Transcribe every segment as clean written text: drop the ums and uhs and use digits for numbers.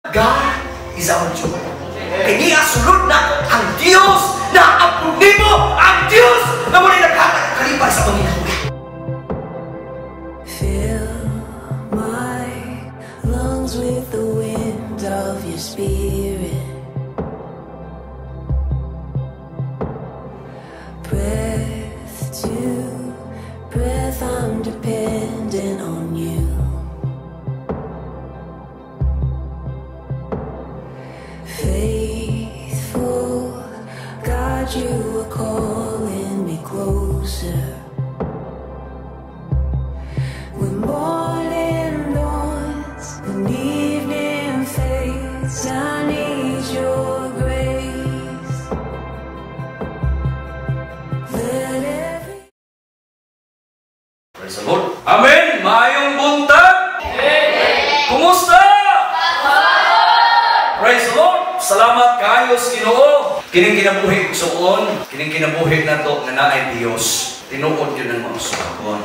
God is our joy. Kay niya sulod na ang Dios na ampun nimo, ang Dios na muna naghatag kalipay sa panginabuhi. Fill my lungs with the wind of your spirit. Breath to breath, I'm dependent on you. Faithful God, you are calling me closer. When morning dawns and evening fades, I need your grace. Let every Praise the Lord. Amen! Maayong buntag! Kumusta? Praise the Lord! Salamat kayo sa Ginoo. Kining kinabuhi suon, kining kinabuhi nato nga naay Dios. Tinuod yun ang mausuakon.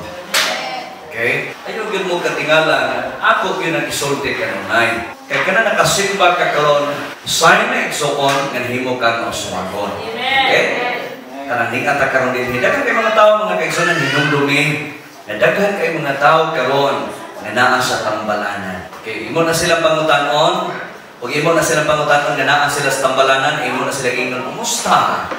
Okay? Ayaw gyud mo katingala nga ako gyud ang isulti kanunay. Kay kana nakasimba ka karon, sign na igsuon nga nahimo ka nga usuwagon. Okay? Kanang ninga ta karon dinhi. Daghan kay mga tawo mga kaigsuonan hinumdumi. Na daghan kay mga tawo karon nga naa sa tambalanan. Okay, imo na silang pangutanon. Ug imo na silang pangutanon nga naa sila sa tambalanan, imo na sila ingon, "Kumusta?"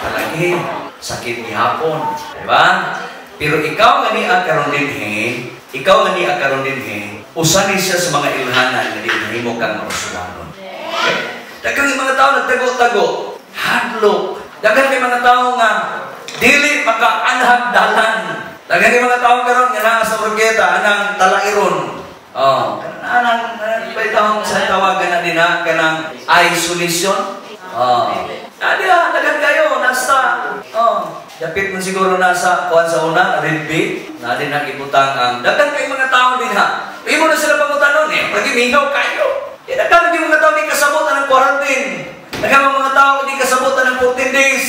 Palagi sakit gihapon, di ba? Pero ikaw nga niya karon dinhi, ikaw nga niya karon dinhi, usa ni siya sa mga ilhanan nga di nahimo kang mausuwanon. Okay? Daghan mga tao nagtago-tago, hadlok. Daghan kay mga tao nga dili makaanhag dalan. Daghan kay mga tao karon nga naa sa Orqueta anang talairon. Oh, anang bitaw sa tawagan na dinha kanang isolation. Oh. Adi ah, daghan kayo nasa oh, dapit man siguro nasa kuan sa una Red B, na din ang ibutang ang daghan kay mga tao dinha. Imo na sila pangutanon eh, lagi mingaw kayo. Eh, daghan gyud mga tao di kasabot ang quarantine. Daghan mga tao di kasabot ang 14 days.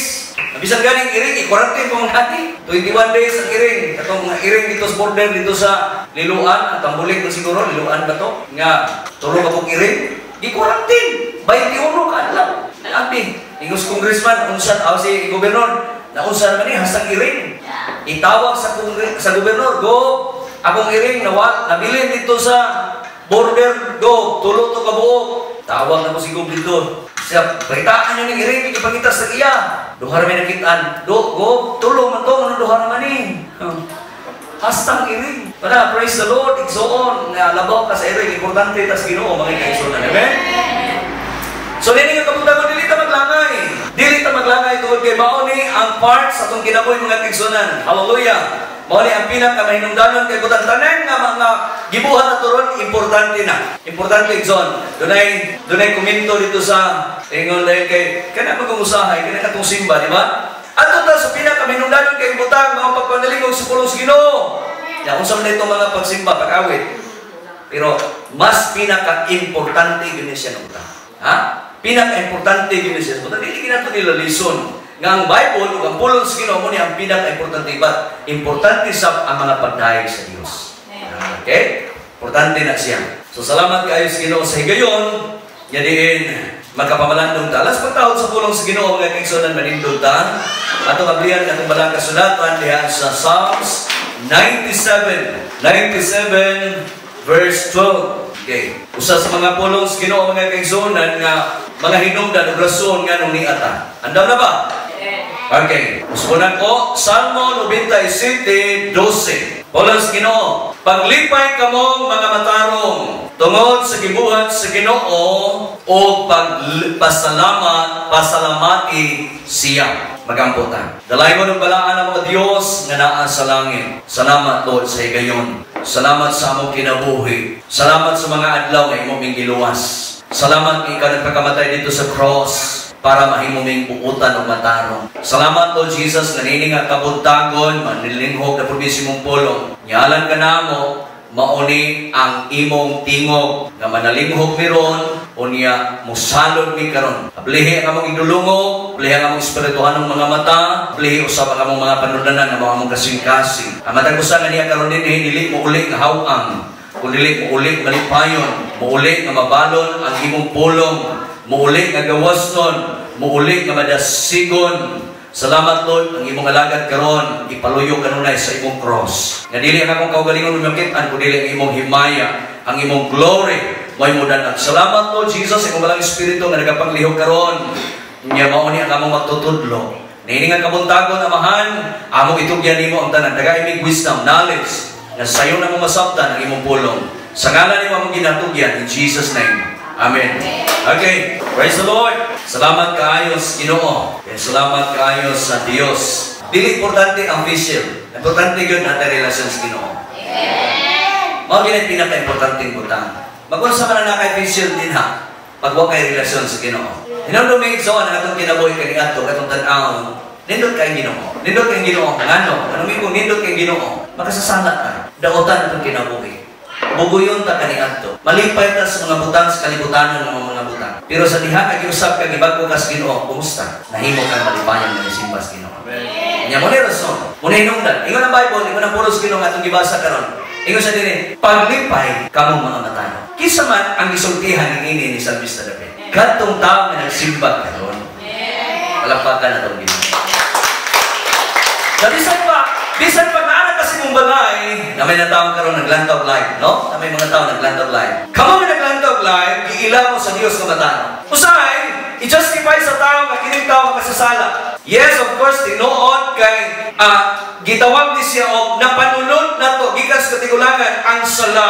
Bisan ganing iring, i-quarantine pa mga hati. 21 days ang iring. Katong mga iring dito sa border, dito sa Liloan, ang Tambulig man siguro, Liloan ba to? Nga, tulo ka pong iring. I-quarantine! 21 ka adlaw. Abi, ingos congressman, unsan, si gobernador, naunsan naman ni, hastang iring. Itawag sa gobernador, go, akong iring, nabilin dito sa border, go, tulo to kabuok. Tawag na ko si Gob dito. Siya, pakitaan nyo ng iring, ipangita sa iya. Duha ra may nakitaan. Do, go, tulo man to, ano duha naman ni. Hastang iring. Wala, praise the Lord, igsoon. Nga, labaw ka sa iring, importante tas Ginoo, mga kaigsoon. Amen? So, dili nga kabutangon, dili ta maglangay. Dili ta maglangay tungod kay mao ni ang part sa atong kinabuhi mga kaigsuonan. Hallelujah. Mao ni ang pinakamahinungdanon kay butang tanan nga mga gibuhat nato ron, importante na. Importante igsoon. Dunay komento dito sa ingon dahil kay kana magungusahay kana katong simba, di ba? Adto ta sa pinakamahinungdanon kay butang mao pagpanalingog sa pulong sa Ginoo. Ya unsa man ito mga pagsimba, pag-awit. Pero mas pinaka-importante gyud ni siya nga butang. Ha? Pinaka-importante gyud ni siya sa butang. Dili ginato nila lison nga ang Bible ug ang pulong sa Ginoo mo ni ang pinaka-importante, but importante sa ang mga pagdayeg sa Dios. Okay? Importante na siya. So salamat kaayo sa Ginoo sa higayon nga diin magkapamalandong ta. Alas pagtahod sa pulong sa Ginoo mga kaigsuonan manindog ta. Atong ablihan atong balang kasulatan diha sa Psalms 97 verse 12. Okay. Usa sa mga pulong sa Ginoo mga kaigsuonan nga mga hinungdan ug rason nganong niata. Andam na ba? Okay. Usunan ko Salmo 97:12. Pulong sa Ginoo, paglipay kamong mga matarong tungod sa gibuhat sa Ginoo o pagpasalamat pasalamati siya. Magampo ta. Dalay mo ng balaan ang mga Dios nga naa sa langit. Salamat Lord sa higayon. Salamat sa among kinabuhi. Salamat sa mga adlaw nga imong giluwas. Salamat nga ikaw nagpakamatay dito sa cross para mahimo ming buutan o matarong. Salamat Lord Jesus nga nini nga kabuntagon manilinghog na pud mong pulong. Nyalan ka namo mauni ang imong tingog nga manalinghog miron unya mosalod mi karon. Ablihi ang among idulungog, ablihi ang among espirituhanong mga mata, ablihi usab ang among mga panundanan nga mga among kasing-kasing. Ang matag usa nga niya karon dinhi dili mo uli nga haw-ang, kun dili mo uli malipayon. Muuli nga mabalon ang imong pulong, muuli nga gawasnon, muuli nga madasigon. Salamat, Lord, ang imong alagad karon ipaluyo kanunay sa imong cross. Nga dili ang akong kaugalingon makit-an, kundi ang imong himaya, ang imong glory mo'y mudanag. Salamat, Lord Jesus, imong Balaang Espiritu nga nagapanglihok karon. Nya mao ni ang among magtutudlo. Niini nga kabuntagon, Amahan, among itugyan nimo ang tanan. Tagai mig wisdom, knowledge, nga sayo na mo masabtan ang imong pulong. Sa ngalan nimo among ginatugyan, in Jesus' name. Amen. Okay, praise the Lord. Salamat kaayo sa Ginoo. And salamat kaayo sa Dios. Dili importante ang facial. Importante gyud natin relasyon sa Ginoo. Mao gyud ang pinaka-importanteng butang. Mag-unsa man na kay facial din ha, pag wa kay relasyon sa Ginoo. Hinumdum mi, igsoon, ang atong kinabuhi kaniadto, katong tan-awon, nindot kay Ginoo. Nindot kay Ginoo. Ngano? Ano mi kung nindot kay Ginoo? Makasasala ta. Daotan atong kinabuhi. Buguyon ta kaniadto. Malipay ta sa mga butang sa kalibutan ng mga butang. Pero sa diha nga giusab ka, gibag-o ka sa Ginoo, kumusta? Nahimo kang malipayan nga nisimba sa Ginoo. Nya mo ni rason. Mo ni hinungdan. Ingon ang Bible, ingon ang pulos Ginoo nga atong gibasa karon. Ingon sa dinhi, "Paglipay kamong mga matayo." Kinsa man ang gisultihan ni ini ni Salmista David? Kadtong tao nga nagsimba karon. Palakpakan natong Ginoo. Na bisan pa naa kasi mong balay, na may natawag karon naglantaw live, no? Na may mga tao naglantaw live. Kamo nga naglantaw live, giila mo sa Dios nga matayo. Usahay, i-justify sa tao nga kining tao makasasala. Yes, of course, tinuod kay gitawag ni siya og napanulod nato gikan sa katigulangan ang sala.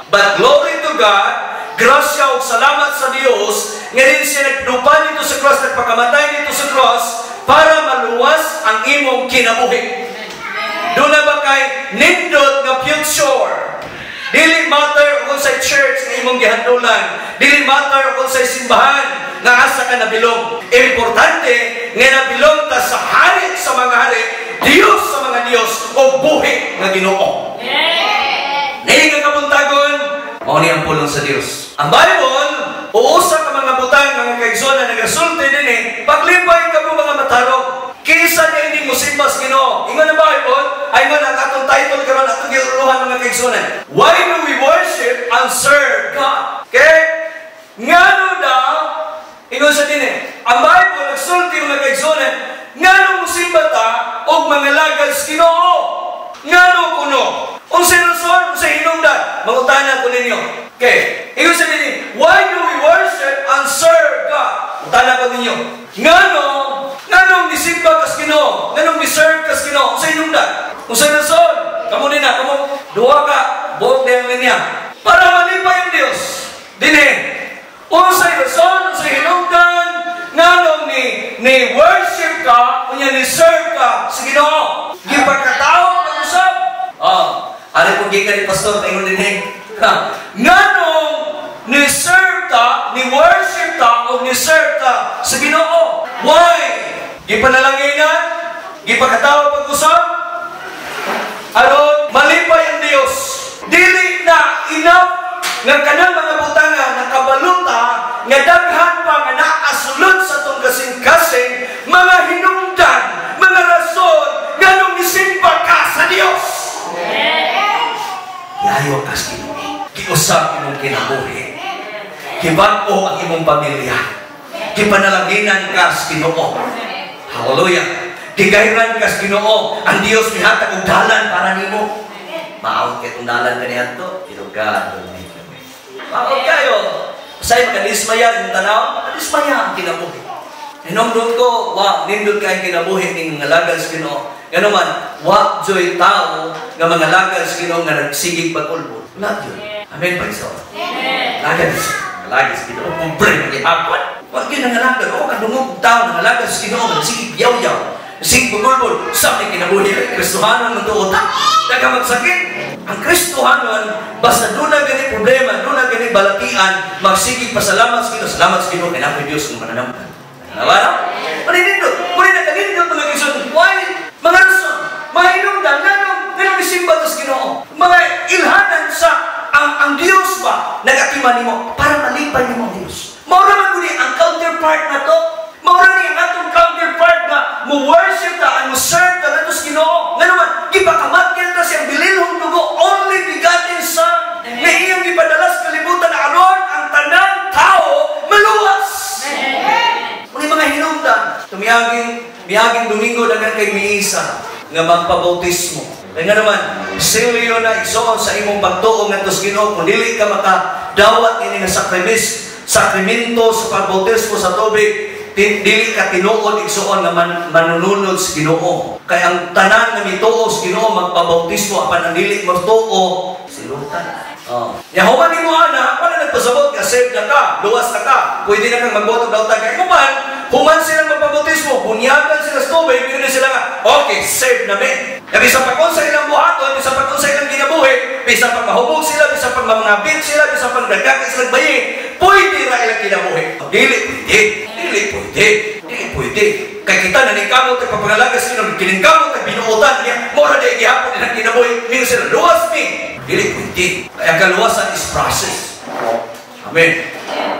But glory to God, grasya ug salamat sa Dios nga din siya nagdupa dito sa cross, nagpakamatay dito sa cross para maluwas ang imong kinabuhi. Doon na ba kay nindot nga future? Dili matter kung sa church nga imong gihandulan. Dili matter kung sa simbahan nga asa ka nabilong. Importante nga nabilong ta sa hari sa mga hari, Dios sa mga Dios, o buhi nga Ginoo. Niini nga kabuntagon, mao ni ang pulong sa Dios. Ang Bible, uusa ka mga butang, mga kaigsoon, na nagasulti dinhi, "Paglipay kamo mga matarong." Kinsa niya ini mosimba sa Ginoo? Ingon ang Bible, ay ingon ang atong title karon, atong giuruhan, mga kaigsuonan. Why do we worship and serve God? Okay? Ngano daw, ingon sa dinhi, ang Bible nagsulti, mga kaigsuonan, ngano mosimba ta og mangalagad sa Ginoo? Ngano kuno? Unsay rason, unsay hinungdan? Mangutana ko ninyo. Okay. Ingon sa dinhi, why do we worship and serve God? Mangutana ko ninyo. Ngano, nganong nisimba kas Ginoo? Nganong ni-serve kas Ginoo? Unsay hinungdan? Unsay rason? Kamo ni na, kamo duha ka buok diyang linya. Para malipay ang Dios. Dinhi. Unsay rason, unsay hinungdan nganong ni worship ka, unya ni serve ka sa Ginoo? Gipagkatao pag-usab. Oh, ari po gikan ni pastor paingon dinhi. Ha, nganong ni serve ta, ni worship ta o ni serve ta sa Ginoo? Why? Gipanalanginan, gipakatao pag-usab, aron malipay ang Dios. Dili na enough nga kanang mga butanga nakabaluta nga daghan pa nga naasulod sa atong kasing-kasing mga hinungdan, mga rason nganong nisimba ka sa Dios. Giayo ka sa Ginoo. Giusab imong kinabuhi. Gibag-o ang imong pamilya. Gipanalanginan ka sa Ginoo. Hallelujah. Gigayran ka sa Ginoo. Ang Dios mihatag og dalan para nimo. Maawat kay itong dalan kaniadto, pero God will make a way. Maawat kayo. Say makadismaya ang tanaw, makadismaya ang kinabuhi. Hinumdum ko, wa, nindot kay kinabuhi ning mga lagad sa Ginoo. Ngano man, wa joy tao nga mga lagad sa Ginoo nga nagsigig pag-ulbod. Wala gyud. Amen, praise God. Lagad sa lagad sa Ginoo, pobre gihapon. Wa gyud nangalagad, o kadungog og tao nangalagad sa Ginoo nga nagsigig yaw-yaw. Nagsigig pag-ulbod, sa may kinabuhi kay Kristohanon man tuod ta. Daghang magsakit. Ang Kristohanon, basta doon na gani problema, doon na gani balatian, magsigig pasalamat sa Ginoo, salamat sa Ginoo, kay naa ko'y Diyos nga mananamtan. Tama no? Maninindot. Muna nakanindot, mga kaigsoon. Why? Mga rason. Mga hinungdan. Nganong, nganong nisimba ta sa Ginoo? Mga ilhanan sa ang Dios ba nag-atiman nimo para malipay nimo ang Dios. Mao raman guni ang counterpart na to. Mao ra ni ang atong counterpart na mo worship ta, ang mo serve ta nato sa Ginoo. Ngano man gipakamatyan ta siyang bililhong dugo, only begotten Son, nga iyang gipadala sa kalibutan aron Miaging Domingo daghan kay miisa nga magpabautismo. Kaya nga naman, silyo na, igsoon, sa imong pagtuo ngadto sa Ginoo kung dili ka makadawat ini nga sakramento sa pagbautismo sa tubig, dili ka tinuod, igsoon, nga manununod sa Ginoo. Kay ang tanan nga mituo sa Ginoo magpabautismo, apan ang dili magtuo, silutan. Oh. Ya human nimo ana, wala nagpasabot ka saved na ka, luwas na ka. Pwede na kang magbuhat og dautan kay human sila magpabautismo, bunyagan sila sa tubig, pwede sila nga, okay, saved na mi. Ya bisan pa kung sa ilang buhaton, bisan pa kung sa ilang kinabuhi, bisan pa mahubog sila, bisan pa mangabit sila, bisan pa nagdagdag sila bayi, pwede ra ilang kinabuhi. Dili pwede, dili pwede, dili pwede. Kay kita naningkamot tag pagpangalaga sa Ginoo, kiningkamot tag binuotan niya, mao ra di gihapon ilang kinabuhi, mingon sila, luwas mi. Dili pwede. Kaya ang kaluwasan is process. Amen.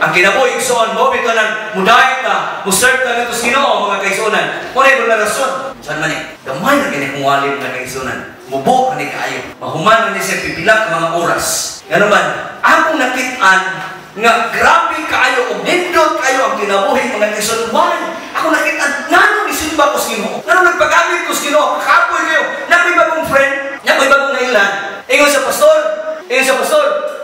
Ang kinabuhi, igsoon mo, bito ng mudayot ta, muserve ta ngadto sa Ginoo, mga kaigsuonan. Muna yung mga rason. Saan man eh? Gamay na kini kong walib, mga kaigsuonan. Mubo ka ni kaayo. Mahuman na ni siya pipila ka mga oras. Nga naman, akong nakitaan nga grabe kaayo o nindot kaayo ang kinabuhi, mga kaigsuonan. Why? Ako nakitaan, ngano nisimba ko sa Ginoo? Ngano nagpagamit ko sa Ginoo? Kakapoy kayo. Nakoy bagong friend, nakoy bagong nailan. Ingon sa pastor,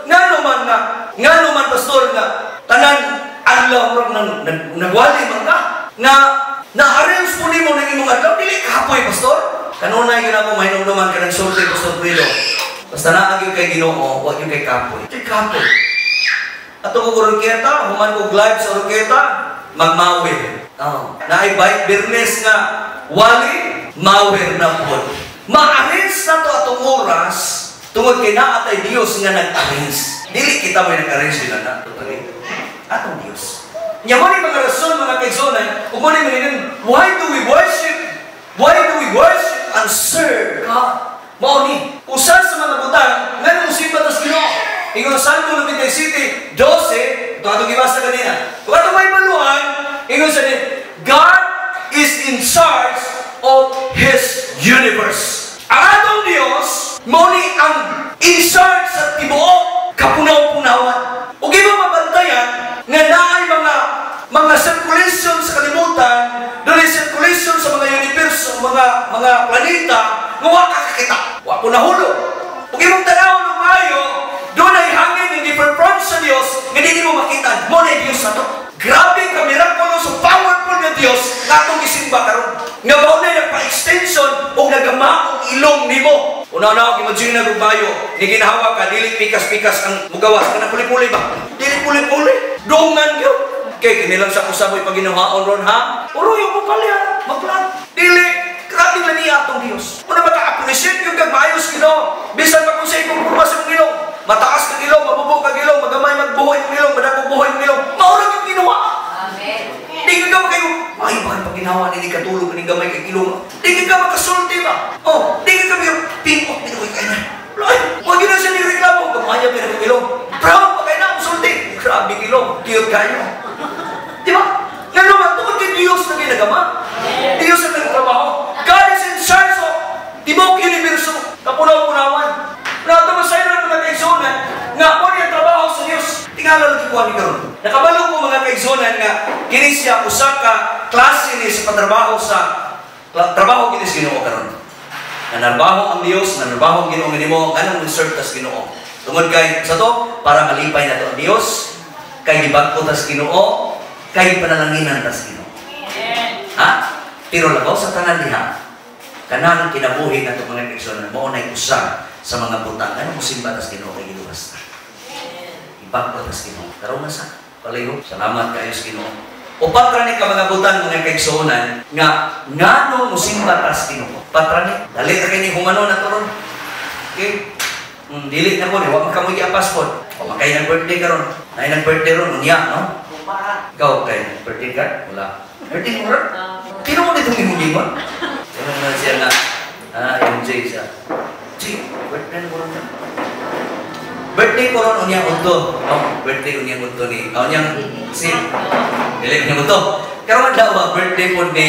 ngano man, pastor, nga tanan adlaw murag nagwali man ka nga na-arrange po nimo ng imong adlaw, dili kapoy, pastor? Kanunay gyud ako mahinumduman ka ng sulti, Pastor Guido. Basta naa gyud kay Ginoo, wa gyud kay kapoy. Di kapoy. Ato ko Oroquieta, human ko live sa Oroquieta, magmawir. Oh. Naay bike Biyernes nga wali, mawir na pod. Ma-arrange na to atong oras tungod kay naa tay Dios nga nag-arrange. Dili kita may nag-arrange sila na. Totally. Atong Dios. Nya mo ni mga rason, mga kaigsuonan, ug mo ni mga why do we worship? Why do we worship and serve God? Mao ni usa sa mga butang nganong simba tas Ginoo. Ingon sa Salmo 97:12, ito atong gibasa kanina. Kung atong may baluan, ingon sa din, God is in charge of His universe. Ang atong Dios, mao ni ang in charge sa tibuok kapunaw-punawan. Ug imong mabantayan nga naay mga circulation sa kalibutan, dunay circulation sa mga universo, mga planeta nga wa ka kakita. Wa po nahulog. Ug imong tan-awon og maayo, dunay hangin nga gi-perform sa Dios nga dili mo makita. Mo na Dios ato. Grabe ka miraculous o powerful nga Dios nga atong gisimba karon. Nga mao na nagpa-extension og nagamaong ilong nimo. Una-una og imagine na og bayo, ni ginhawa ka, dili pikas-pikas ang mugawas kana, puli-puli ba? Dili puli-puli. Dungan gyud. Kay kini lang sa usaboy pag ginuhaon ron ha. Uro yung mo palya, magplan. Dili grabe lang niya atong Dios. Una maka-appreciate yung kag maayos Ginoo. Bisan pa kung sa imong porma sa imong ilong, mataas kang ilong, mabubo kang ilong, magamay magbuhoy imong ilong, madako buhoy imong ilong. Mao ra yung ginawa. Amen. Di ka makayo, ay bakit pag ginawa ni katulog ni gamay kay ilong. Di ka makasulti ba? Oh, di ka kayo pinot pinuoy kay na. Ay, wag yun na siya ni reklamo. Gamay pa ng ilong. Proud pa kayo na ang sulti. Grabe ilong, cute kayo. Di ba? Nga naman, tungod kay Diyos na ginagama. Diyos ang nagtrabaho. God is in charge of tibuok universo. Kapunaw-punawan. Nato mo sa inyo mga kaigsuonan, nga mo niya trabaho sa Diyos. Tingala lagi ko ani karon. Nakabalo ko, mga kaigsuonan, nga kini siya usa ka klase ni sa patrabaho sa trabaho kini sa Ginoo karon. Nanarbaho ang Dios, nanarbaho ang Ginoo nimo, nganong mo-serve tas Ginoo? Tungod kay sa to para malipay nato ang Dios, kay gibag-o tas Ginoo, kay panalanginan tas Ginoo. Ha? Pero labaw sa tanan diha, kanang kinabuhi nato, mga kaigsuonan, mao nay usa sa mga butang nganong mosimba tas Ginoo kay giluwas ta. Ibag-o tas Ginoo. Karon na sa paliho. Salamat kayo sa Ginoo. Upat ra ni ka mga butang, mga kaigsuonan, nga ngano mosimba tas Ginoo. Upat ra ni. Dali ra kay ni humano na to ron. Okay? Dili na ko ni wa man kamoy passport. Wa man kay nag birthday karon. Nay nag birthday ron unya, no? Ikaw kay birthday ka? Wala. Birthday mo ron? Kino mo dito imong gingon? Ano na siya nga? Ah, MJ siya. G, birthday mo ron. Birthday ko ron unya udto. No, birthday unya udto ni. Ah, unyang si dili unya udto. Karon daw ba birthday po ni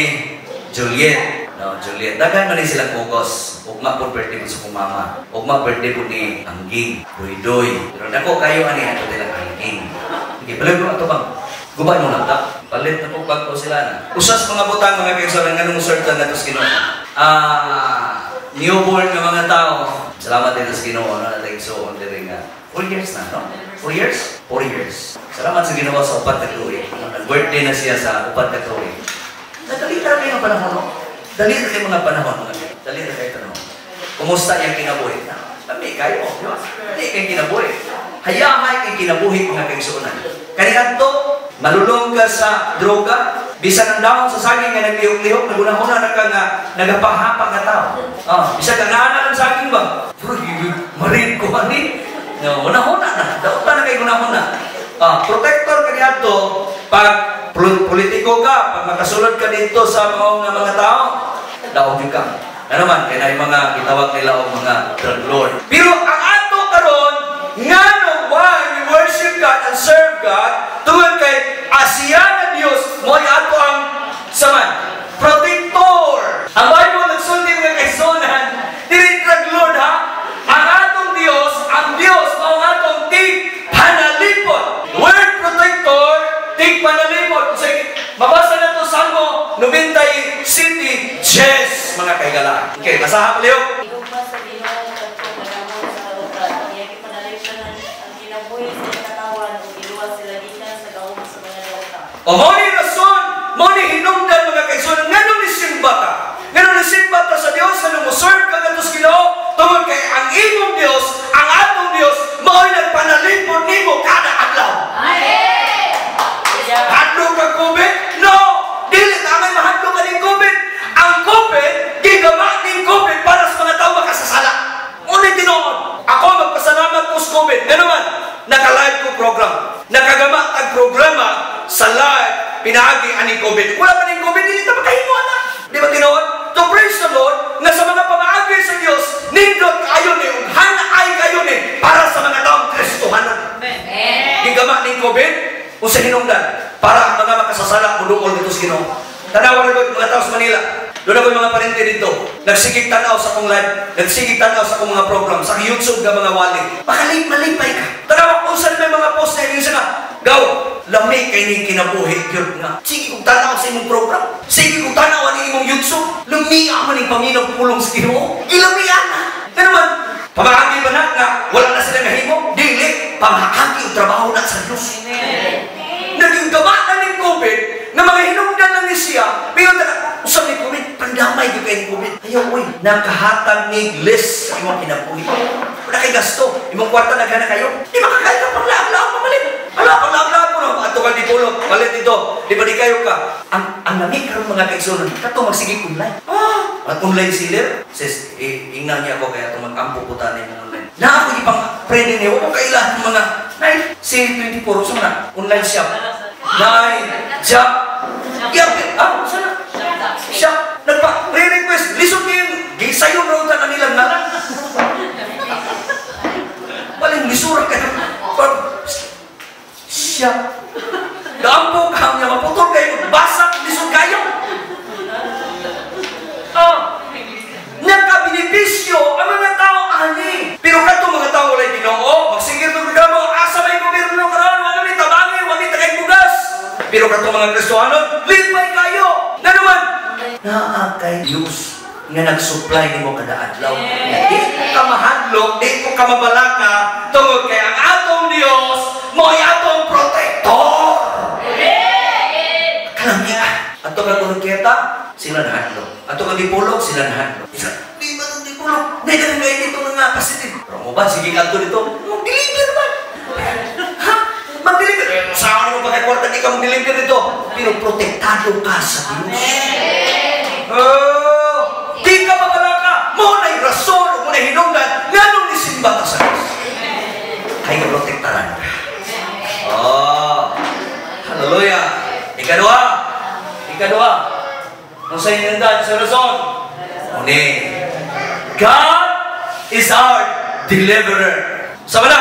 Juliet. No, Juliet. Daghan man ni silang kugos. Ugma po birthday po sa kong mama. Ugma birthday po ni Angging, Doy. Pero dako kayo ani ato nila Angging. Sige, balik mo ato bang. Guba mo laptop. Palit. Palit na po bag-o sila na. Usas mga butang mga kaigsuonan nganong serve ta nato sa Ginoo. Newborn nga mga tao. Salamat din sa Ginoo no na igsuon diri nga 4 years na, no? 4 years? 4 years. Salamat sa Ginoo sa 4 ka tuig. Nag-birthday na siya sa 4 ka tuig. Nadali ra kayo panahon, no? Dali ra kayo mga panahon, mga kayo. Dali ra kayo panahon. Kumusta iyang kinabuhi? Lami kayo, di ba? Dali kay kinabuhi. Hayahay kay kinabuhi mga kaigsuonan. Kaniadto, malulong ka sa droga, bisan ang dahon sa saging nga naglihok-lihok, nagunahuna na ka nga nagapahapa nga tao. Ah, bisan ka naanak ang saging ba? Pero marin ko ani. No, hunahuna na. Daot na kay hunahuna. Ah, protector kaniadto pag politiko ka, pag makasulod ka dito sa mga tao, daog ka. Ano man, kaya na yung mga gitawag nila og mga drug lord. Pero ang ato karon, ngano why we worship God and serve God, tungod kay asiya na Dios, mo'y ato ang saman, protector. Ang Bible nagsulti mga kaigsuonan, dili drug lord ha. Ang atong Dios, ang Dios mao ang atong tig panalipod. Word protector, tig panalipod. Sige, mabasa na to Salmo 97, Yes, mga kahigalaan. Okay, basahan pa liyo. Igugma sa Ginoo kadtong madamol sa kalungkat. Iya gipanalipdan ang kinabuhi sa katawhan ug giluwas sila gikan sa gahom sa mga dauta. O mo ni rason, mo ni hinungdan mga kaigsuonan, nganong nisimba ka? Nganong nisimba ka sa Dios, nganong mo serve ka ngadto sa Ginoo, tungod kay ang imong Dios, ang atong Dios, mao'y nagpanalipod nimo kada adlaw. Hadlok ka COVID? No! Dili ta may mahadlok ka ning COVID. Ang COVID, gigama ning COVID para sa mga tao makasasala. Ngunit tinuod, ako magpasalamat ko sa COVID. Nga naman, naka-live ko program. Nakagama ang programa sa live, pinaagi ani COVID. Wala pa ning COVID, dili ta makahimo na. Di ba tinuod? To praise the Lord, nga sa mga pamaagi sa Dios, nindot kayo ni, ug hanay kayo ni, para sa mga taong Kristohanon. Gigama ning COVID, unsa hinungdan para ang mga makasasala muduol dito sa Ginoo. Tanawa na ko mga tao sa Manila. Doon ako mga parente dito. Nagsigig tanaw sa akong live, nagsigig tanaw sa akong mga program, sa YouTube nga mga wali. Makalip malipay ka. Tanawa kung saan may mga post na yung nga, gaw, lami kay ning kinabuhi gyud nga. Sige kung tanaw sa imong program, sige kung tanaw ani imong YouTube, lumia man ning paminaw pulong sa Ginoo. Ilamian na. Pero man, pamaagi ba na nga wala na sila nahimo? Dili, pamaagi ang trabaho na sa Dios. Naging gama na ning COVID, na mga hinungdan lang ni siya, pero ta, usab ni COVID, pandamay gyud kay ni COVID. Ayaw, oy, nakahatag ni list sa imong kinabuhi. Wala kay gasto, imong kwarta nagana kayo, di makakain ka pang laag-laag pamalit. Ala, pang laag-laag mo no, ato ka dipulog, palit dito, di ba di kayo ka? Ang lami karon mga kaigsuonan, kato magsige online. Ah, ang online seller, sis, ingnan niya ako kaya itong mag-ampo ko tani ng online. Na ako ipang pwede niyo, huwag kailangan mga, nay, C24, sa mga online shop. Nay, shop. Yapit, ah, sana? Shop. Nagpa, re-request, lisod niyo yung, gisayon raw ta na nilang ngalan. Paling lisura kayo. Shop. Gaampo ka niya, maputol kayo, basak, lisod kayo. Ah, nagkabinipisyo ang mga tao ani. Pero kadto mga tao walay Ginoo, magsigir tong reklamo, asa may gobyerno karon, wa mi tabangi, wa mi tagay bugas. Pero kadto mga Kristohanon, lipay kayo. Na naman, naa kay Dios nga nag-supply nimo kada adlaw. Di ko ka mahadlok, di ko ka mabalaka tungod kay ang atong Dios mo'y atong protector. Kalamian. Ato kang Oroquieta, sila nahadlok. Ato kang Dipolog, sila nahadlok. Isa, di ba itong Dipolog? May ganun kayo dito nga positive. Pero mo ba, sige kanto dito, mag-deliver man. Ha? Mag-deliver. Eh, saan mo pagkakwarta, di ka mag-deliver dito. Pero protektado ka sa Diyos. Oh, di ka mabalaka. Mo na'y rason o mo na'y hinungdan, nganong nisimba ka sa Diyos. Kaya protektaran ka. Oh, hallelujah. Ikaduha. Ikaduha. Kung sa hinungdan sa rason, Uni, God is our deliverer. Sa wala,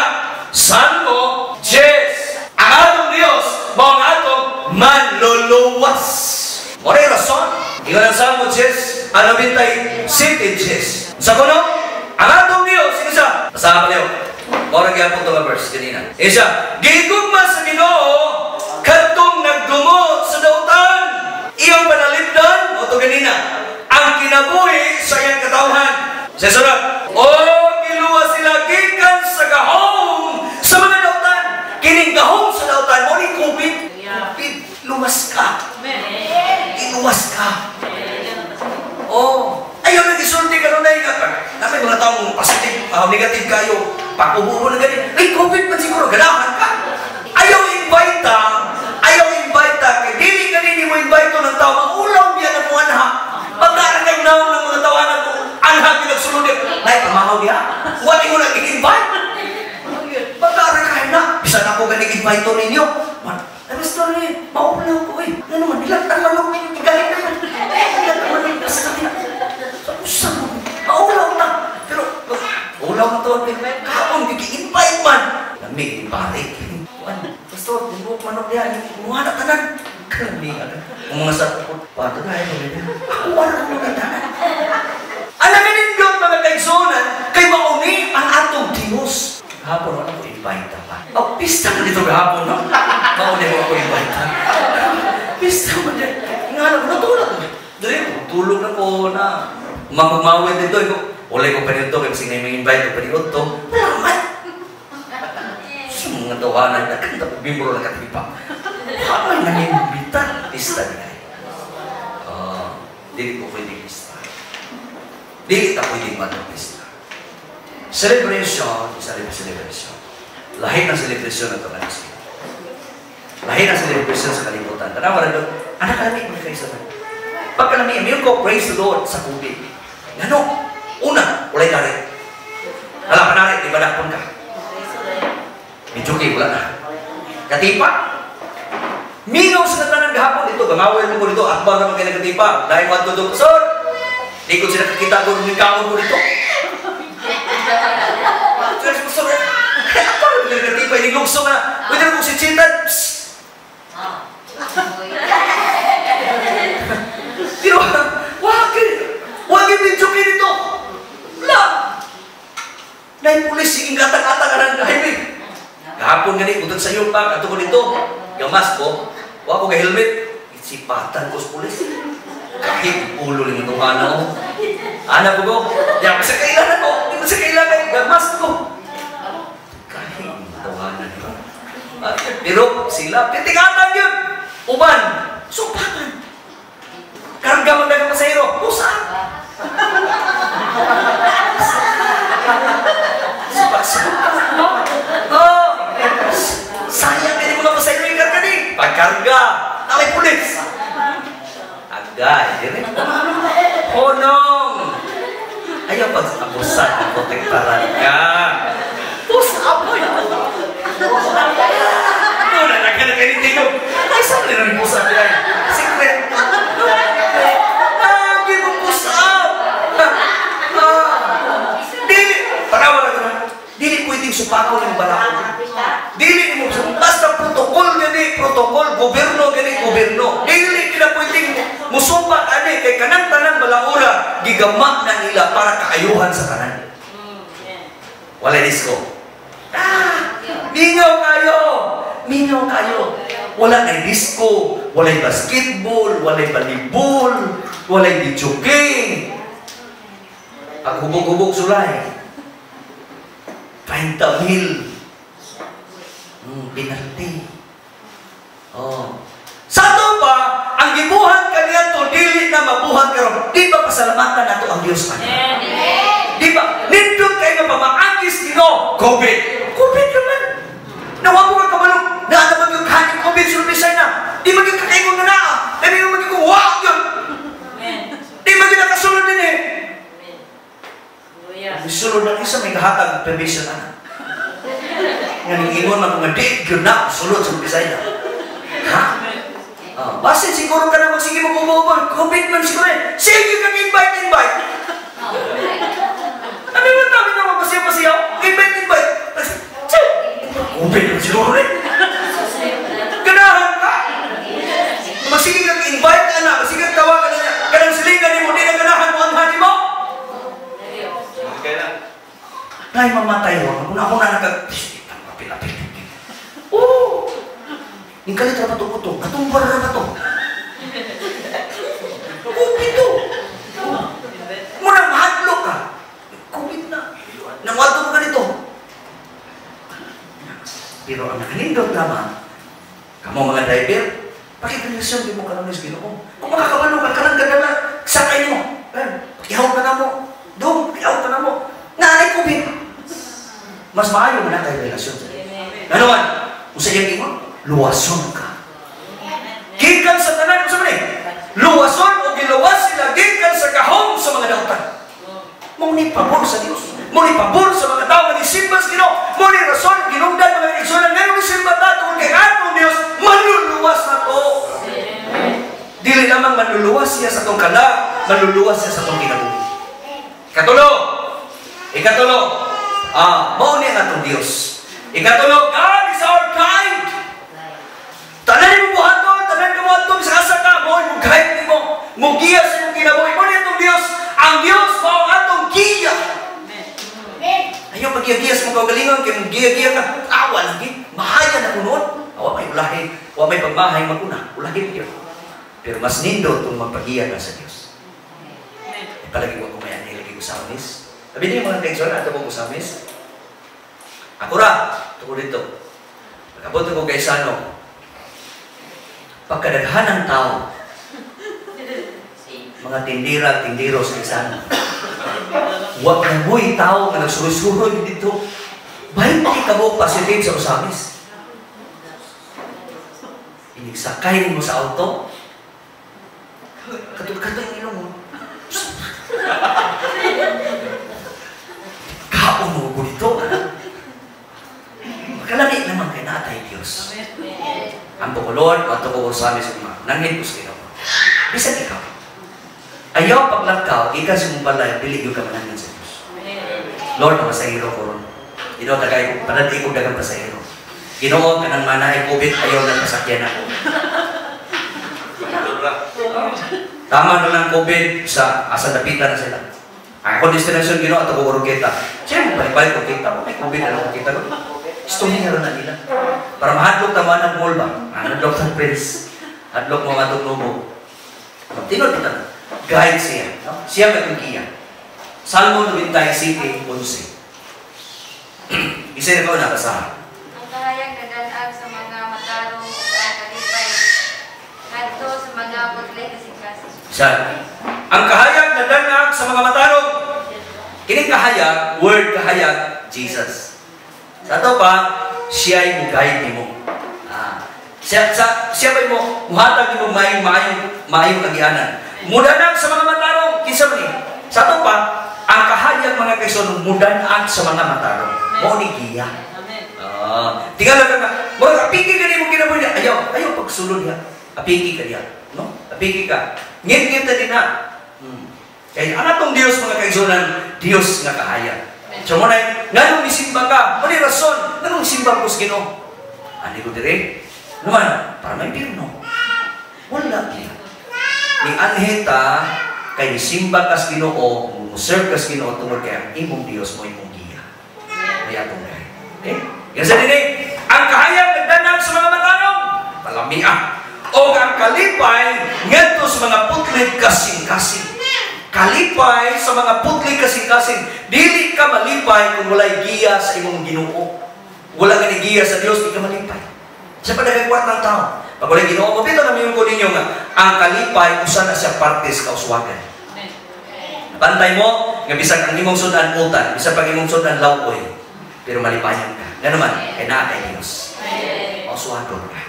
Salmo, Jes, ang atong Diyos, mao ang atong manluluwas. Ora rason, ingon ang Salmo Jes, ang 97 Jes. Sa kuno, ang atong Diyos, sino siya? Basahan pa niyo. Ora gyapon to nga verse kanina. Isa, gigugma sa Ginoo kadtong nagdumot sa dautan. Sa sunod, o giluwas sila gikan sa gahom sa mga dautan. Kining gahom sa dautan, mo ni COVID. COVID, luwas ka. Iluwas ka. Oh, ayaw na gisulti kanunay nga. Namay mga taong positive, negative kayo. Pakubuho na ganit. Ay, COVID man siguro, ganahan ka. Ayaw invite ta. Ayaw invite ta. Kay dili ka nini mo invite ng tao. Maulaw niya ng mga anha. Pagkaran kay naon ng mga tawanan kung anha ginagsulod niya. Nay, pamahaw niya. Wala mo lang i-invite. Pagkaran kayo na. Bisan ako galing invite to ninyo. Ano story? Maulaw ko eh. Ano naman, nilang ang manok ninyo. Galing na yun. Nilang ang manok. Sa usang mo. Maulaw na. Pero, ulaw na to. Kaon, gigi-invite man. Lamig, ibalik. Pastor, di mo manok niya. Kumuha na tanan. Kalamig. Ang mga sa pato na yun. Ako wala ko na tanan. Alam ka nindot mga kaigsunan, kay mauni ang atong Diyos. Hapon, wala ko invite pa. Oh, pista mo dito gahapon, no? Mauni mo ako invite. Pista mo dito. Nga na, natulog. Dali, tulog na ko na. Mamamawin dito. Wala ko pa nito, kasi nga may invite ko pa nito. Wala man. Sa mga tawanan, nagkanta ko, bimbro na katipa. Kamay nangimbita. Pista niya. Dili ko pwedeng pista. Dili ta pwedeng matong pista. Celebration is a celebration. Lahi ng celebration na ito na sila. Lahi ng celebration sa kalibutan. Tanawa rin doon, anak kalami, mga kaisa na. Pagkalami, amiyong ko, praise the Lord sa COVID. Ngano? Una, walay tari. Hala pa nari, di ba dakpon ka? Medyo kay, wala na. Katipa. Mingaw sa natanan gahapon dito, gangawin mo ko dito, akbang naman kayo nagkatipa. Dahil one to two, sir! Di ko sila kakita ko ng kaon ko dito. Sir, sir, ako rin nagkatipa, inilugso na. Pwede na kong si Chitan. Pero, wag yung medyo kayo dito. Wala. Naipulis, sige gatang-atang ang highway. Gahapon gani, butod sa iyo pa, ato ko dito. Gamas ko, wa ko ga-helmet. Isipatan ko sa pulis. Kahit ulo ni Matuhana ko. Anak ko ko, di ako sa kailangan ko. Di ko sa kailangan, gamas ko. Kahit Matuhana ko. Pero sila, pitingatan yun. Uban, sumpakan. Karga man na pasahero, pusa. Oh, sayang ini mga pasahero yung karga ni. Pagkarga, nalay pulis. Agay, dire. Honong. Ayaw pag-abusan ang protektaran ka. Pusa mo yun. Ano na, nagkanakanitinog. Ay, saan nila rin pusa nila? Secret. Lagi mo pusa. Dili, tanawa na ka. Dili pwedeng supako ng balakon. Dili mo, basta protokol gani, protokol, gobyerno gani, gobyerno. Dili kina pwedeng musupak ani kay kanang tanang balaura gigama na nila para kaayuhan sa tanan. Walay disco. Ah, mingaw kayo. Mingaw kayo. Wala na disco, walay basketball, walay volleyball, walay video game. Pag hubog-hubog sulay. 30 mil. Penalty. Oh. Sa ato pa, ang gibuhat kaniadto dili na mabuhat karon. Di ba pasalamatan nato ang Dios man? Di ba? Nindot kay nga pamaagis Ginoo. COVID. COVID naman. Nawa mo ka kabalo. Naa naman yung kaning COVID sulbisay na. Di man yung kakaingon nga naa. Di man yung wa yun. Di man yung nakasulod din eh. Sulod na isa may kahatag permission na. Nga ningingon man kung di yun na sulod sa Bisaya. Ha? Basin siguro ka na magsige mo kumubol. COVID man siguro eh. Sige kang invite, invite. Ano yung dami na mapasiyaw-pasiyaw? Invite, invite. COVID man siguro eh. Ganahan ka. Magsige kang invite, anak. Magsige kang tawagan niya. Kanang silingan mo, di na ganahan mo ang hani mo. Nay, mamatay mo. Kung ako na nagag... Apil-apil. Oo! Yung kalit na pato-puto. Natumbar na ba ito? Pupito! Muna, mahadlok ka. driver, pakigrelasyon di mo karon sa Ginoo. Kung makakabalo ka kanang gadala, sakay mo. Eh, pakihaw ka na mo. Dong, pakihaw ka na mo. Naanay COVID. Mas maayo man na kay relasyon sa Dios. Ano man? Usa iyang ingon, luwason ka. Gikan sa tanan, unsa man eh? Luwason o giluwas sila gikan sa gahom sa mga dautan. Mao ni pabor sa Dios. Mao ni pabor sa mga tao nga nisimba sa Ginoo. Mao ni rason ginungdan mga igsoon nganong nisimba ta tungod kay atong Dios manluluwas na to. Dili lamang manluluwas siya sa atong kalag, manluluwas siya sa atong kinabuhi. Ikatulo. Ikatulo. Mao ni ang atong Dios. Ikatulo, God is our guide. Tanan mo buhaton, tanan ka mo sa asa ka, mao mo guide nimo, mo giya sa imong kinabuhi. Mao ni atong Dios. Ang Dios mao ang atong giya. Ayaw pagiya-giya sa mong kaugalingon, kay mong giya-giya ka, awa lagi, mahaya na kunoon. Awa may ulahi, wa may pagmahay maguna, ulahi mo. Pero mas nindot kung magpagiya ka sa Dios. Palagi wa ko may ani lagi Ozamiz. Sabi niyo mga kaigsoon, ato kong Ozamiz. Ako ra, tungkol dito. Pag-abot ko kay Sano, pagkadaghan ng tao, mga tindira, tindiro sa Gaisano. Wa na mo'y tao nga nagsuroy-suroy dito. Bahin pa kamo positive sa Ozamiz. Inigsakay mo sa auto, katulad-katulad yung ilong mo. Kaon mo ko dito. Makalami naman kay natay Diyos. Ang bukulod, ato ko Ozamiz sa mga nangin ko sa Ginoo. Bisan ikaw. Ayaw paglakaw, ikan sa mong balay, dili yung ka manangin sa Diyos. Lord, ang pasahero ko ron. Ginoo, tagay, panati ko dagang pasahero. Ginoo, kanang manahay COVID, ayaw na pasakyan ako. Tama na lang COVID sa asa dapitan na sila. Ang akong destinasyon, Ginoo, ato ko Oroqueta. Siya mo balik-balik Oroqueta. May COVID na lang Oroqueta. Istorya nga ron na nila. Para mahadlok tama ng mall ba? Hadlok sa Prince. Hadlok mga atong nubo. Tinod kita na. Guide siya. No? Siya katong giya. Salmo 97:11. Isa na ko nakasahan. Ang kahayag nadanag sa mga matarong ug ang kalipay ngadto sa mga putli kasing-kasing. Siya. Ang kahayag nadanag sa mga matarong. Kining kahayag, word kahayag, Jesus. Sa ato pa, siya'y mo-guide nimo. Siya, siya ba'y mo, muhatag nimo maayong kagianan. Mudanag sa mga matarong, kinsa man ni? Sa ato pa, ang kahayag mga kaigsoon mudanag sa mga matarong. Mao ni giya. Tingala ka nga, murag apiki ka nimo kinabuhi niya. Ayaw, ayaw pagsulod niya. Apiki ka niya, no? Apiki ka. Ngit-ngit na din na. Kaya ang atong Dios mga kaigsunan, Dios nga kahayag. So mo na, nganong misimba ka? Mali rason, nganong simba ko sa Ginoo? Ani ko dire? Naman, para may pirno. Wala niya. Ni anheta kay misimba ka sa Ginoo, mo-serve ka sa Ginoo tungod kay ang imong Dios mo imong giya. May atong guide. Okay? Yan sa dinhi, ang kahayag nagdanag sa mga matarong, palamia. O ang kalipay ngadto sa mga putlig kasing-kasing. Kalipay sa mga putlig kasing-kasing. Dili ka malipay kung walay giya sa imong Ginoo. Wala ka ni giya sa Dios, di ka malipay. Sa padagagwat ng tao. Pag walay Ginoo, mapito na mayon ko ninyo nga ang kalipay usa na siya partes kauswagan. Bantay mo nga bisan ang imong sudan utan, bisan pag imong sudan lawkoy, pero malipayan ka. Nga naman, kay naa kay Dios. Mauswagon ka.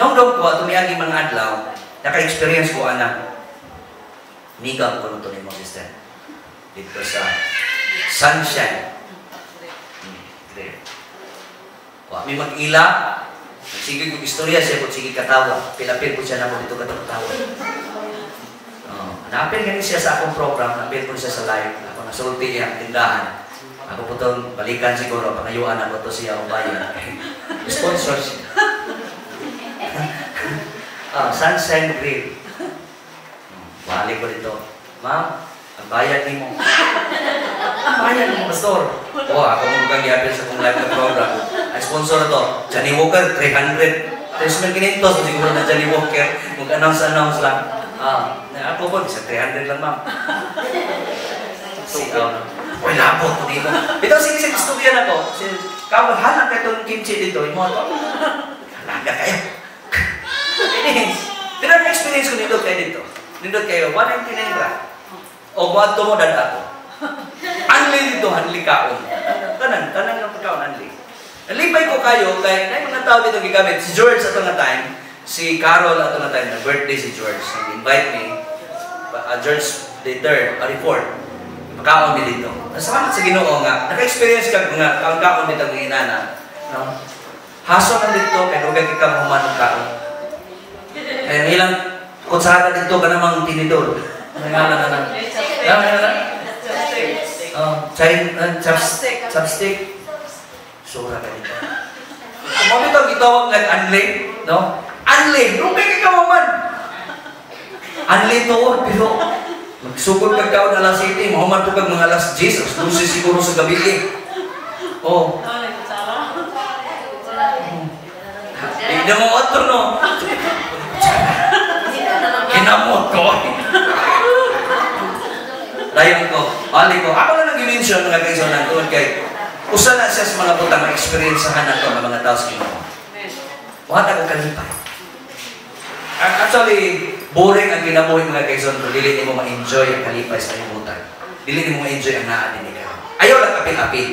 Nung ko ato miagi mga adlaw, naka-experience ko ana. Miga ko nito nimo sister. Dito sa Sunshine. There. Wa mi mag-ila. Sige kong istorya siya kung sige katawa. Pilapil ko siya namo dito katawa. Naapil gani siya sa akong program, naapil ko siya sa live. Ako nasulti niya ang tindahan. Ako po itong balikan siguro, pangayuan ako to siya o bayan. Sponsor siya. Sunshine Grill. Balik ko dito. Ma'am, ang bayad ni mo. Ang bayad ni mo, pastor. Oh, ako mo kang i-appeal sa akong live na program. Ang sponsor to, Johnny Walker, 300. 3,500, siguro na Johnny Walker. Mag-announce-announce lang. Ako po, isa 300 lang, ma'am. Sigaw na. Uy, labot ko dito. Ito, sige, sige, istorya na ko. Kamu, hanap ka itong kimchi dito. Imo ito. Halaga kayo. Experience. Pero ang experience ko nindot kayo dito. Nindot kayo, 199 ra. O buadto mo dad ako. Anli dito, anli kaon. Tanan, tanan ng pagkaon, anli. Nalipay ko kayo, kay na mga tao dito gigamit. Si George ato nga time, si Carol ato nga time, na birthday si George. Nag-invite me. George the third, or the fourth. Pagkaon ni dito. Salamat sa Ginoo nga, naka-experience ka nga, ang kaon dito ng inana. No? Haso man dito, kay dugay kay ka mahuman og kaon. Kaya ang ilang kutsara dito ka namang tinidor. Ano nga na na? Ano nga na? Oh, China, chopstick. Chopstick. Sura ka dito. Kung ito gitawag ng anli, no? Anli, dugay kay ka mahuman. Anli to, pero magsugod kag kaon alas 7, mahuman to kag mga alas 10, alas 12 siguro sa gabi eh. Oh. Hindi mo ato, no? Kinamot ko. Dayon ko, balik ko. Ako na nang i-mention mga kaigsuonan tungod kay usa na siya sa mga butang ma-experiencehan nato ng mga tao sa Ginoo. Wala akong kalipay. Actually, boring ang kinabuhi mga kaigsoon kung dili nimo ma-enjoy ang kalipay sa kalibutan. Dili nimo ma-enjoy ang naa din ikaw. Ayaw lang apil-apil.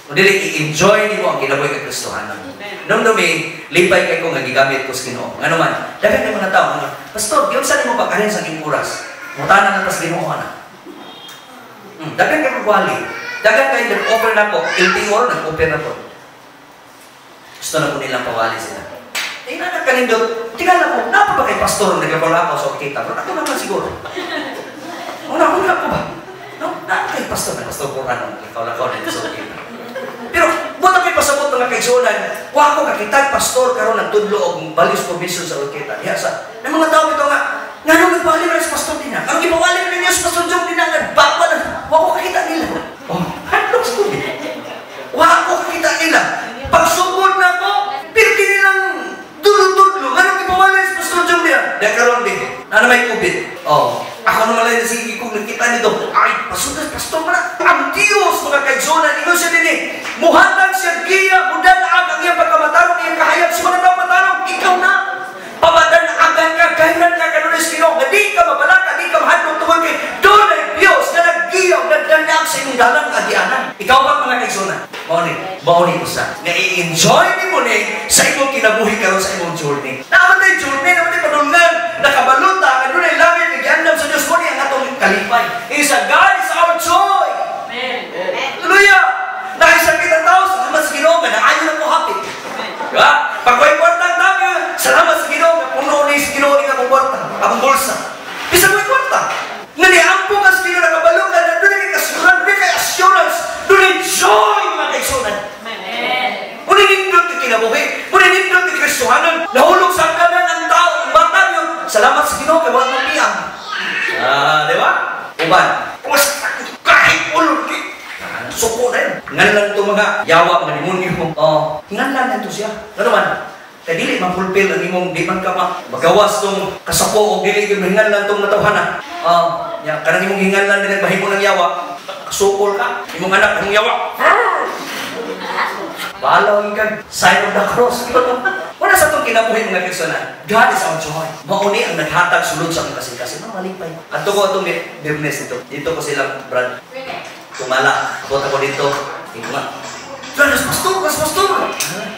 Kung dili i-enjoy nimo ang kinabuhi kang Kristohanon. Numdumi, lipay kay ko nga gigamit ko sa Ginoo. Ngano man, daghan kay mga tao nga, "Pastor, giunsa nimo pag-arrange ang imong oras?" Mutana na tas Ginoo ana. Daghan kay wali. Daghan kay nag-offer na ko, LTO nag-offer na ko. Gusto na ko nilang pawali sila. Eh, na kanindot, tingala ko, napa ba kay pastor nagkabala ako sa kita? Pero ako naman siguro. Una, una ko ba? No, napa kay pastor? Na pastor ko ano, lakaw-lakaw na sa kita. Pero, buta may pasabot mga kaigsuonan, wa ko kakitag pastor karon nagtudlo og values provision sa Orketa. Diha sa, ng mga tao bitaw nga, ngano nagpawali man sa pastor din na? Ang gipawali man ninyo sa pastor Jong din na, nga bakwa na, wa ko kakita nila. Oh, hadlok sa tubig. Wa ko kakita nila. Pagsugod na ko, pirti nilang dudlo-dudlo. Ngano gipawali sa pastor Jong niya? Di karon di. Ano may COVID? Oh, ako naman lang sige kung nakita nito. Ay, pastor, pastor man na. Ang Diyos, mga kaigsuonan, ingon siya din eh. Muhatag siya giya, mudanag ang iyang pagkamatarong, iyang kahayag sa mga tao matarong, ikaw na. Pamadan-agan ka, gayran ka, kanunay sa Ginoo, nga di ka mabalaka, di ka mahadlok tungod kay dunay Diyos na naggiya, nagdanag sa imong dalan nga agianan. Ikaw ba mga kaigsuonan? Mao ni usa. Nga i-enjoy nimo ni sa imong kinabuhi karon sa imong journey. Naa man tay journey, naa man tay padulngan, nakabaluta nga dunay langit nga giandam sa Dios, mo ni ang atong kalipay. Isa God is our joy. Amen. Hallelujah! Dahil sa kitang tao, salamat sa Ginoo nga naayo na ko happy. Diba? Pag may kwarta ang dami, salamat sa Ginoo nga puno ni sa Ginoo ni akong kwarta, akong bulsa. Bisan may kwarta. Nga niampo ka sa Ginoo nakabalo ka na dunay kay kasuran, dunay kay assurance, dunay joy mga kaigsuonan. Amen. Muna nindot kay kinabuhi, muna nindot kay Kristohanon. Nahulog sa kanan ang tao, ang bata niyo. Salamat sa Ginoo kay wala mong piyang. Ah, di ba? Uban. Kahit ulo, suko na yun. Ngan lang ito mga yawa, mga demonyo. Oh, ngan lang na ito siya. Ano man? Kaya dili ma-fulfill ang imong di man ka magawas tong kasako o dili yung hingan lang tong natawhana. Oh, ya, kanang imong hingan lang din mahimo ng yawa. Kasukol ka. Imong anak imong yawa. Bahala ka. Sign of the cross. Wala sa itong kinabuhi mga kaigsuonan. God is our joy. Mauni ang naghatag sulod sa akong kasing-kasing. Mga malipay. Adto ko itong Biyernes dito. Dito ko silang brad. Tumala. Abot ako dito. Ito nga. Mas pastor, mas pastor.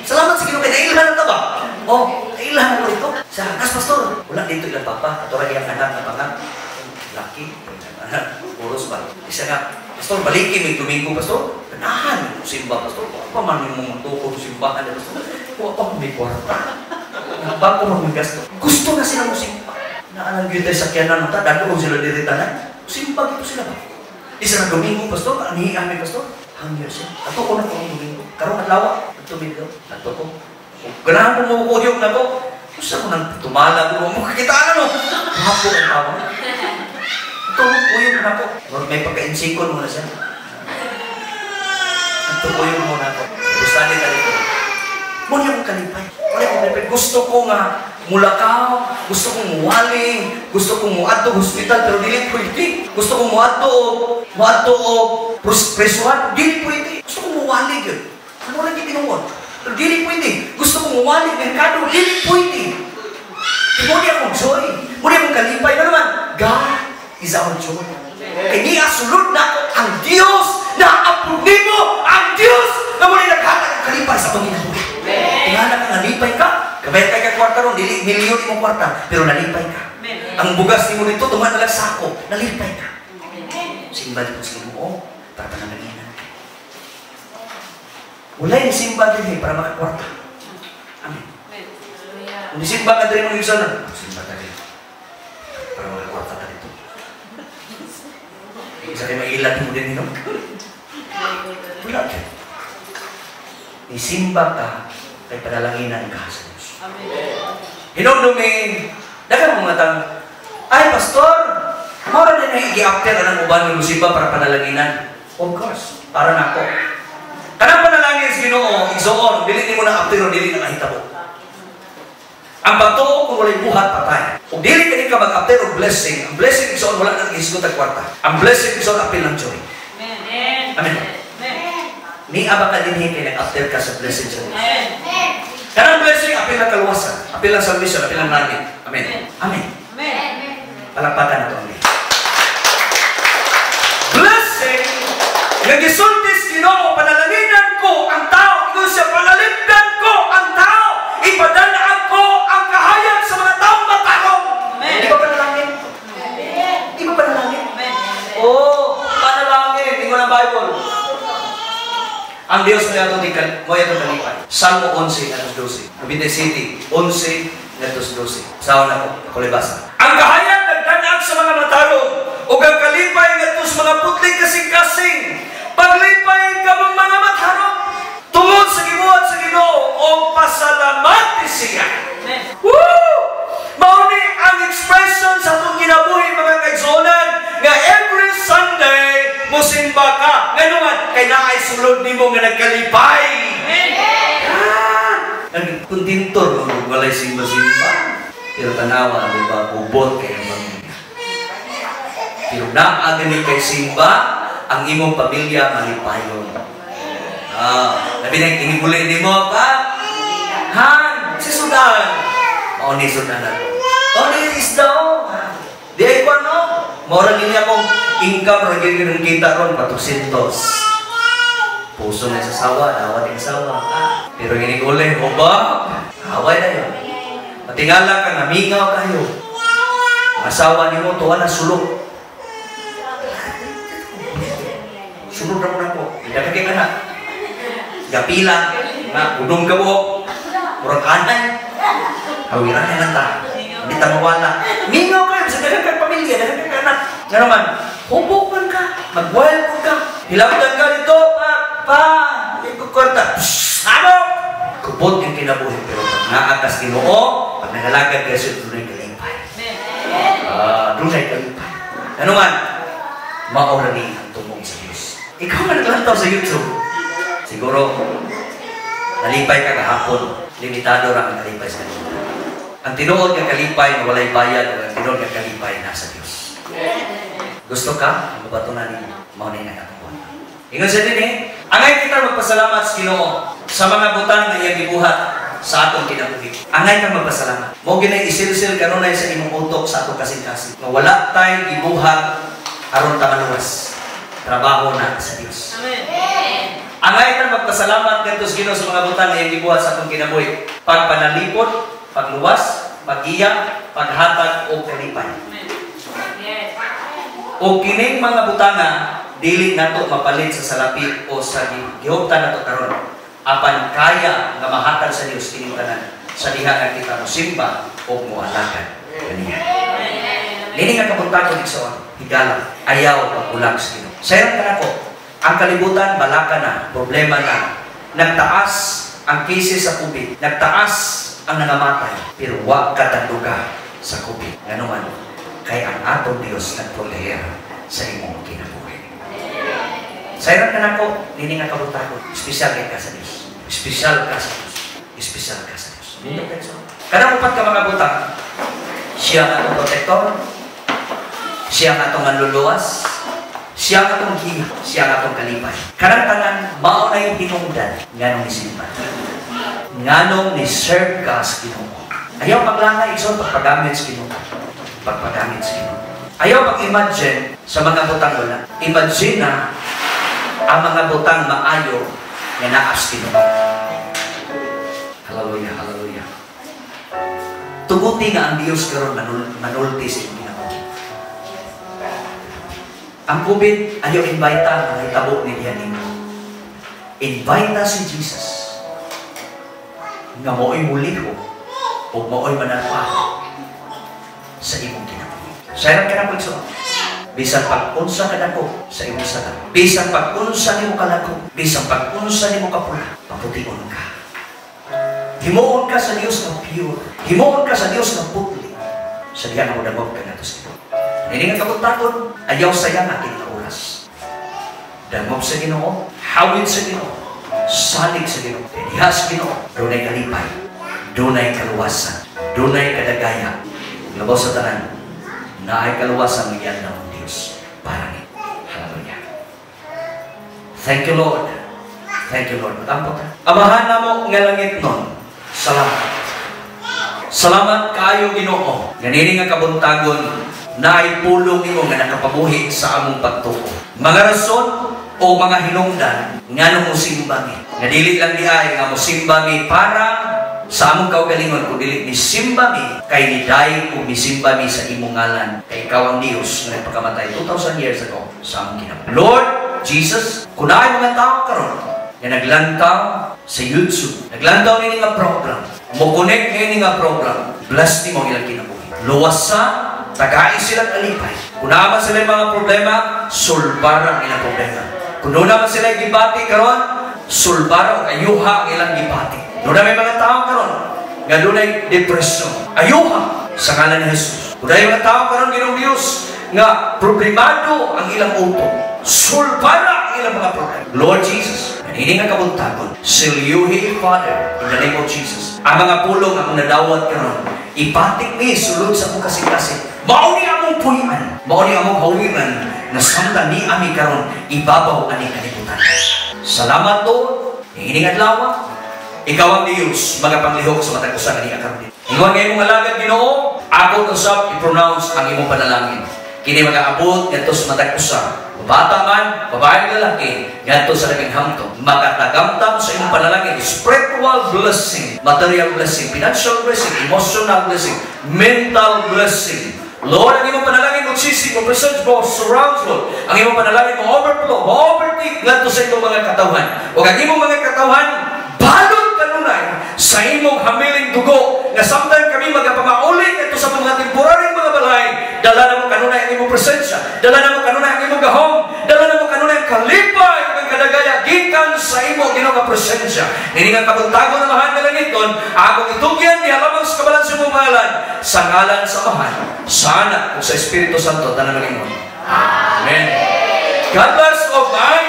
Salamat sa Ginoo kay nailhan na ta ba? Oh, nailhan ako dito. Sa mas pastor. Wala dito ilang papa. Ato ra iyang anak na pangak. Laki. Anak, puros ba? Isa nga, pastor, baliki may Domingo, pastor. Ganahan mo simba, pastor. Wa pa man yung mga tukod simbahan, pastor. Wa pa may kwarta. Bago man may gasto. Gusto na sila mo simba. Naalang gyud tayo sakyanan ta, dadulong sila diri tanan. Simba gito sila ba? Isa na Domingo, pastor, anihi ami, pastor. Hangyo siya. Ato ko na kung Domingo. Karon adlaw, ato bidyo. Ato ko. Ganahan ko mo kuyog na ko. Usa ko nang tumala ko mo kakitaan ano. Hapo ang tao. Ato mo kuyog na ko. Murag may pagka-insikon mo na siya. Ato kuyog mo na ko. Gusto ni dito. Mo niya akong kalipay. Mo niya akong kalipay. Gusto ko nga mulakaw, gusto kong muwali, gusto kong muadto hospital pero dili pwede. Gusto kong muadto og presuhan, dili pwede. Gusto kong muwali gyud. Ano lang tinuod? Pero dili pwede. Gusto kong muwali merkado, dili pwede. Mao ni akong joy. Mao ni akong kalipay. Ano naman? God is our joy. Kay niya sulod na ang Dios na ampon nimo, ang Dios na mo naghatag ang kalipay sa Panginoon. Tingala ka, nalipay ka. Kabayad kay ka kwarta ron, dili milyon imong kwarta, pero nalipay ka. Ang bugas nimo dito, tunga na lang sako, nalipay ka. Simba dito sa Ginoo, para pananaginan. Wala yung simba din eh, para makakwarta. Amen. Kung simba ka din mong isa na, simba ka din. Para makakwarta ka dito. Isa kayo mailan mo din, no? Wala ka. Isimba ka, kay panalanginan ka sa Diyos. Hinumdumi, daghang mga tang, "Ay, pastor, mora na na i-after ang uban ng simba para panalanginan." Of course, para nako. Kanang panalangin sa Ginoo, igsoon, dili nimo na after o dili na kahitabo. Ang pagtuo kung walay buhat, patay. Kung dili ka ka mag-after og blessing, ang blessing, igsoon, wala nang ihisgot ang kwarta. Ang blessing, igsoon, apil ng joy. Amen. Nia ba ka dinhi kay nag-after ka sa blessing sa Diyos? Kanang blessing, apil ng kaluwasan, apil ng salvation, apil ng langit. Amen. Amen. Palakpakan na ito ang blessing nga gisulti sa Ginoo, "Panalanginan ko ang tao." Ingon siya, "Panalipdan ko ang tao. Ipadanaan ko ang kahayag sa mga taong matarong." Di ba panalangin? Di ba panalangin? Oh, panalangin. Ingon ang Bible. Ang Diyos mo yato mo yato kalipay. Salmo 11 ngadto 12. Cavite City 11 ngadto 12. Sahon ako, ako basa. Ang kahayag nagdanag sa mga matarong ug ang kalipay ngadto sa mga putling kasing-kasing. Paglipay kamong mga matarong tungod sa gibuhat sa Ginoo o pasalamati siya. Woo! Mao ni ang expression sa atong kinabuhi, mga kaigsuonan, nga every Sunday musimba ka. Ngano man? Kay naay sulod nimo nga nagkalipay. Ah, nagkontento kung walay simba-simba. Pero tanawa, di ba, ubot kay ang pamilya. Pero naa gani kay simba, ang imong pamilya malipayon. Ah, labi na iniguli nimo pa. Han, si Sudan. Mao ni sudan na to. Mao ni isda oh. Di ay kwan no. Mao ra gini akong income ra gini ng kita ron 400. Puso na sa sawa, dawa din sawa. Ah, pero giniguli, hubag. Away na yun. Matingala ka nga, mingaw kayo. Ang asawa nimo tuwa na sulok. Sulod na mo na ko. Hindi ka kay anak. Gapila, nga, udong ka buhok. Murag anay. Hawiran na lang ta. Hindi ta mawala. Mingaw kayo sa daghang kang pamilya, daghang kang anak. Nga naman, hubok man ka, mag-wild man ka. Hilabtan ka dito, pa, pa, hindi ko kwarta. Psst, ano? Kubot yung kinabuhi, pero pag naakas Ginoo, pag nangalagad kayo sa dunay kalipay. Ah, dunay kalipay. Ano man, maura ni ang tumong sa Diyos. Ikaw man naglantaw sa YouTube. Siguro, nalipay ka kahapon, limitado ra ang kalipay sa kanila. Ang tinuod nga kalipay na walay bayad, ang tinuod nga kalipay nasa Diyos. Gusto ka? Ang mabatunan ninyo. Mao na yung atong. Ingon sa din eh, angay kita magpasalamat sa Ginoo sa mga butang nga iyang gibuhat sa atong kinabuhi. Angay kang magpasalamat. Mao ginay isilsil kanunay sa imong utok sa atong kasing-kasing. Nga wala tay gibuhat aron ta maluwas. Trabaho na sa Dios. Angay ta magpasalamat ngadto sa Ginoo sa mga butang nga iyang gibuhat sa atong kinabuhi. Pagpanalipod, pagluwas, paggiya, paghatag og kalipay. O kining mga butanga dili nato mapalit sa salapi o sa gihuptan nato karon. Apan kaya nga mahatag sa Dios kining tanan sa diha nga kita mosimba o moalagad kaniya. Nini nga kabuntagon, igsoon, higala, ayaw pagbulag sa Ginoo. Sayang kanako, ang kalibutan balaka na, problema na. Nagtaas ang cases sa COVID, nagtaas ang nangamatay, pero wa ka tanduga sa COVID. Ngano man, kay ang atong Dios nagproteher sa imong kinabuhi. Sayang kanako, nini nga kabuntagon, espesyal kay ka sa Dios. Espesyal ka sa Dios. Espesyal ka sa Dios. Kanang upat ka mga butang, siya ang atong protektor, siya ang atong manluluwas, siya ang atong giya, siya ang atong kalipay. Kanang tanan, mao na yung hinungdan nganong nisimba. Nganong ni-serve ka sa Ginoo. Ayaw paglangay, igsoon, pagpagamit sa Ginoo. Pagpagamit sa Ginoo. Ayaw pag-imagine sa mga butang wala. Imagine na ang mga butang maayo nga naa sa Ginoo. Hallelujah, hallelujah. Tuguti nga ang Dios karon manulti sa imong kinabuhi. Ang COVID, ayaw invite ang hitabo ni diyan nimo. Invite si Jesus nga mao'y mulihok o mao'y manalpaho sa imong kinabuhi. Sayang ka na po. Bisan pag-unsa ka dako sa imong sala, bisan pag-unsa nimo kalako, bisan pag-unsa nimo kapula, papution ka. Himuon ka sa Dios nga pure. Himuon ka sa Dios nga putli. Sa diya nga modangop ka ngadto sa Ginoo. Ini nga kabuntagon, ayaw sayang nga kini nga oras. Dangop sa Ginoo, hawid sa Ginoo, salig sa Ginoo. Diha sa Ginoo, dunay kalipay, dunay kaluwasan, dunay kadagaya. Labaw sa tanan, naay kaluwasan nga giandam ang Dios para ni. Hallelujah. Thank you, Lord. Thank you, Lord. Matampo ta. Amahan namo nga langitnon. Salamat. Salamat kaayo, Ginoo. Ganini nga kabuntagon naay pulong nimo nga nakapabuhi sa among pagtuo. Mga rason o mga hinungdan nganong mosimba mi. Nga dili lang diay nga mosimba mi para sa among kaugalingon kung dili misimba mi kay niday ug misimba mi sa imong ngalan kay ikaw ang Dios nga nagpakamatay 2000 years ago sa among kinabuhi. Lord Jesus, kung naay mga tao karon nga naglantaw sa YouTube, naglantaw nini nga program, mo connect nini nga program, bless nimo ang ilang kinabuhi. Luwasa, tagai sila kalipay. Kung naa man sila mga problema, sulbara ang ilang problema. Kung doon naman sila gibati karon, sulbara o ayuha ang ilang gibati. Doon na may mga tao karon nga dunay depression, ayuha sa ngalan ni Jesus. Kung may mga tao karon, Ginoong Dios, nga problemado ang ilang utok, sulbara ang ilang mga problema. Lord Jesus, hindi nga kabuntagon, silyuhi, Father, in the name of Jesus. Ang mga pulong akong nadawat karon, ipatik ni sulod sa akong kasing-kasing. Mao ni among puy-an, mao ni among hawiran na samtang ni ami karon ibabaw ani kalibutan. Salamat, Lord, ini adlaw. Ikaw ang Diyos, mga panglihok sa matag usa nga niya karon. Ingon nga imong alagad, Ginoo, ako usab i-pronounce ang imong panalangin. Kini magaabot ngadto sa matag usa, bata man, babae, lalaki, ngadto sa labing hamtong. Makatagamtam sa imong panalangin, spiritual blessing, material blessing, financial blessing, emotional blessing, mental blessing. Lord, ang imong panalangin mo sisi mo presence mo surrounds mo. Ang imong panalangin mo overflow, mo overtake ngadto sa imong mga katawhan. Ug ang imong mga katawhan balot kanunay sa imong hamiling dugo nga samtang kami magapamauli ngadto sa mga temporaryong mga balay, dala na mo kanunay ang imong presensya, dala na mo kanunay ang imong gahom, dala na mo kanunay ang kalipay ug ang kadagaya gikan sa imo, Ginoo, nga presensya. Nini nga kabuntagon na mahal nga langiton, akong itugyan diha lamang sa kabalan sa imong ngalan, sa ngalan sa Amahan, sa Anak ug sa Espiritu Santo, tanan nag-ingon, "Amen." God bless all. Bye.